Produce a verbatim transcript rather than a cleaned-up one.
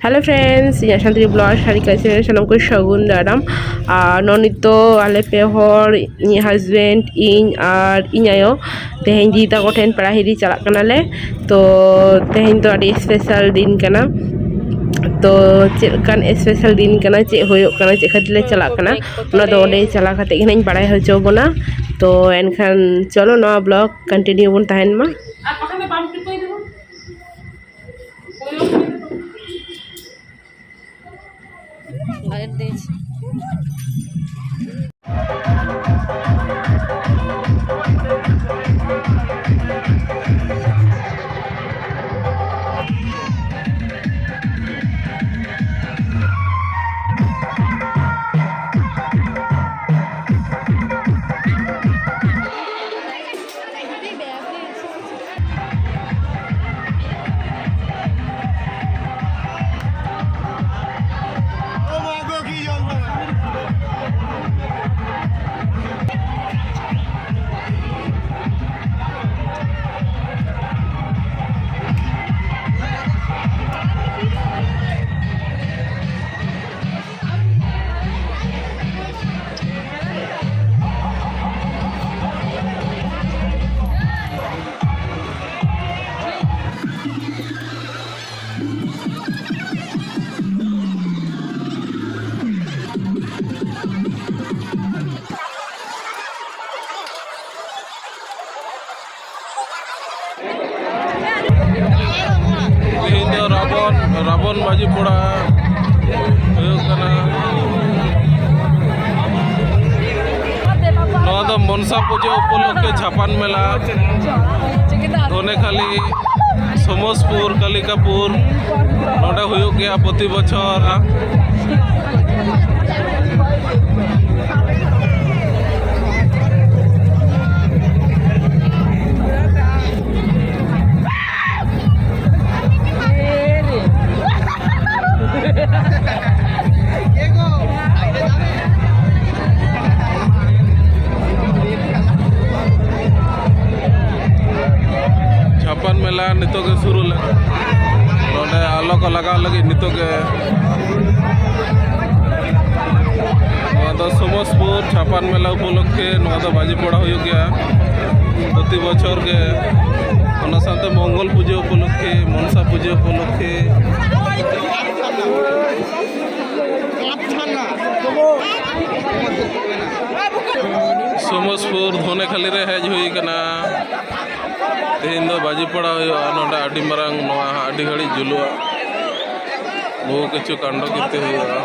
Hello friends, ᱤᱧᱟᱹᱜ Santali blog ᱥᱟᱹᱨᱤ ᱠᱟᱹᱢᱤ ᱥᱮ ᱥᱟᱱᱟᱢ ᱠᱚ ᱥᱟᱹᱜᱩᱱ ᱫᱟᱨᱟᱢ᱾ ᱟᱨ ᱱᱚᱜᱼᱚᱭ ᱱᱤᱛᱚᱜ ᱟᱞᱮ ᱯᱮ ᱦᱚᱲ, ᱤᱧᱤᱡ husband, ᱤᱧ ᱟᱨ ᱤᱧ ᱟᱭᱳ, ᱛᱮᱦᱮᱧ ᱫᱤᱫᱤ ᱛᱟᱠᱚ ᱴᱷᱮᱱ ᱯᱮᱲᱟ ᱦᱤᱨᱤ ᱪᱟᱞᱟᱜ ᱠᱟᱱᱟᱞᱮ᱾ ᱛᱚ ᱛᱮᱦᱮᱧ ᱫᱚ ᱟᱹᱰᱤ special ᱫᱤᱱ ᱠᱟᱱᱟ᱾ ᱛᱚ ᱪᱮᱫ ᱞᱮᱠᱟᱱ special ᱫᱤᱱ ᱠᱟᱱᱟ, ᱪᱮᱫ ᱦᱩᱭᱩᱜ ᱠᱟᱱᱟ, ᱪᱮᱫ ᱠᱷᱟᱹᱛᱤᱨ ᱞᱮ ᱪᱟᱞᱟᱜ ᱠᱟᱱᱟ, ᱚᱱᱟ ᱫᱚ ᱚᱸᱰᱮ ᱪᱟᱞᱟᱣ ᱠᱟᱛᱮ ᱜᱮ ᱱᱟᱜ ᱤᱧ ᱵᱟᱲᱟᱭ ᱦᱚᱪᱚ ᱵᱚᱱᱟ᱾ ᱛᱚ ᱮᱱᱠᱷᱟᱱ ᱪᱚᱞᱚ ᱱᱚᱣᱟ blog continue ᱵᱚᱱ ᱛᱟᱦᱮᱱ ᱢᱟ᱾ ᱛᱮᱦᱮᱧ ᱫᱚ ᱨᱟᱵᱚᱱ, ᱨᱟᱵᱚᱱ ᱢᱟᱹᱡᱷᱤ ᱯᱟᱲᱟ ᱦᱩᱭᱩᱜ ᱠᱟᱱᱟ᱾ ᱱᱚᱣᱟ ᱫᱚ ᱢᱚᱱᱥᱟ ᱯᱩᱡᱟᱹ ᱩᱯᱚᱞᱚᱠᱠᱷᱮ ᱪᱷᱟᱯᱟᱱ ᱢᱮᱞᱟ, ᱫᱷᱚᱱᱮᱠᱷᱟᱞᱤ, ᱥᱳᱢᱚᱥᱯᱩᱨ, ᱠᱟᱞᱤᱠᱟᱯᱩᱨ, ᱱᱚᱰᱮ ᱦᱩᱭᱩᱜ ᱜᱮᱭᱟ ᱯᱨᱚᱛᱤ ᱵᱚᱪᱷᱚᱨ᱾ ᱪᱷᱟᱯᱟᱱ ᱢᱮᱞᱟ ᱱᱤᱛᱚᱜ ᱜᱮ ᱥᱩᱨᱩ ᱞᱮᱱᱟ ᱱᱚᱰᱮ᱾ ᱟᱞᱚ ᱠᱚ ᱞᱟᱜᱟᱣ ᱞᱟᱹᱜᱤᱫ ᱱᱤᱛᱚᱜ ᱜᱮ᱾ ᱱᱚᱣᱟ ᱫᱚ ᱥᱳᱢᱚᱥᱯᱩᱨ ᱪᱷᱟᱯᱟᱱ ᱢᱮᱞᱟ ᱩᱯᱚᱞᱚᱠᱠᱷᱮ ᱱᱚᱣᱟ ᱫᱚ ᱵᱟᱡᱤᱯᱚᱲᱟ ᱦᱩᱭᱩᱜ ᱜᱮᱭᱟ ᱯᱨᱚᱛᱤ ᱵᱚᱪᱷᱚᱨ ᱜᱮ᱾ ᱚᱱᱟ ᱥᱟᱶᱛᱮ ᱢᱚᱝᱜᱚᱞ ᱯᱩᱡᱟᱹ ᱩᱯᱚᱞᱚᱠᱠᱷᱮ, ᱢᱚᱱᱥᱟ ᱯᱩᱡᱟᱹ ᱩᱯᱚᱞᱚᱠᱠᱷᱮ᱾ ᱥᱳᱢᱚᱥᱯᱩᱨ ᱫᱷᱚᱱᱮᱠᱷᱟᱞᱤ ᱨᱮ ᱦᱮᱡ ᱦᱩᱭ ᱠᱟᱱᱟ᱾ ᱛᱮᱦᱮᱧ ᱫᱚ ᱵᱟᱡᱤᱯᱚᱲᱟ ᱦᱩᱭᱩᱜᱼᱟ᱾ ᱱᱚᱰᱮ ᱟᱹᱰᱤ ᱢᱟᱨᱟᱝ ᱱᱚᱣᱟ ᱟᱹᱰᱤ ᱜᱷᱟᱹᱲᱤᱡ ᱡᱩᱞᱩᱜᱼᱟ᱾ ᱵᱚᱦᱩ ᱠᱤᱪᱷᱩ ᱠᱟᱱᱰᱚ ᱠᱤᱨᱛᱤ ᱦᱩᱭᱩᱜᱼᱟ᱾